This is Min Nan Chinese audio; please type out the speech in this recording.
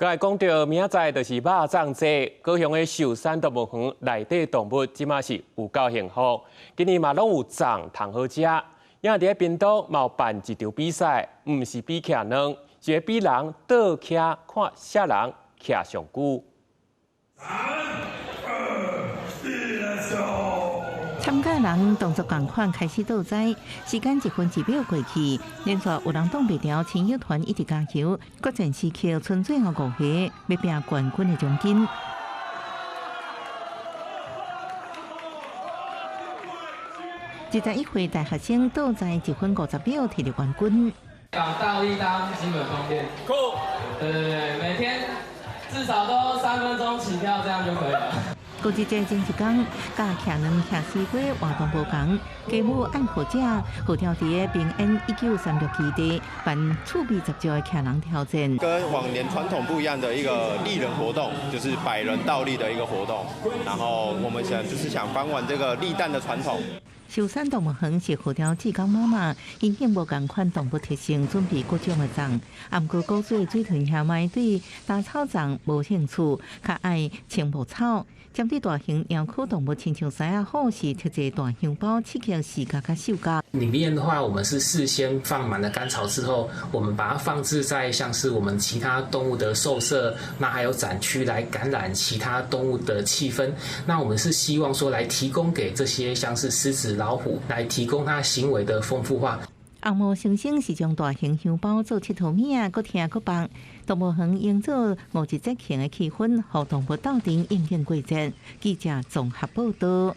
閣來講著明仔載就是肉粽節，高雄的壽山動物園內底動物這馬是有夠幸福，今年嘛攏有粽通好食。也佇咧屏東嘛有辦一場比賽，毋是比騎卵，是比人倒騎看啥人騎上久。三、二、一，Let's go！參加人動作仝款開始倒栽，時間一分一秒過去，連續有人擋袂牢，親友團一直加油，決戰時刻賰最後五個欲拼冠軍的獎金。21歲大學生倒栽1分50秒摕著冠軍。把倒立當基本功練。對對對，每天至少都3分鐘起跳，這樣就可以了。國際節前一工，佮騎卵騎西瓜活動無仝，街舞愛好者號召佇咧平安1936基地辦趣味十足的騎人挑戰。跟往年傳統不一樣的一個立人活動，就是百人倒立的一個活動。然後我們想就是想翻轉這個立蛋的傳統。壽山動物園是號召志工媽媽，因應無仝款動物特性，準備各種的粽。啊，毋過古錐水豚兄妹對打草粽無興趣，較愛青木草。針對大型貓科動物，親像獅仔虎是特製大香包，刺激視覺佮嗅覺。裡面的話，我們是事先放滿了乾草之後，我們把它放置在像是我們其他動物的獸舍，那還有展區來感染其他動物的氣氛。那我們是希望說，來提供給這些像是獅子、老虎，來提供它行為的豐富化。紅毛猩猩是將大型香包做𨑨迌物仔，閣聽閣放。動物園營造五一節慶的氣氛，予動物鬥陣應景過節。記者綜合報導。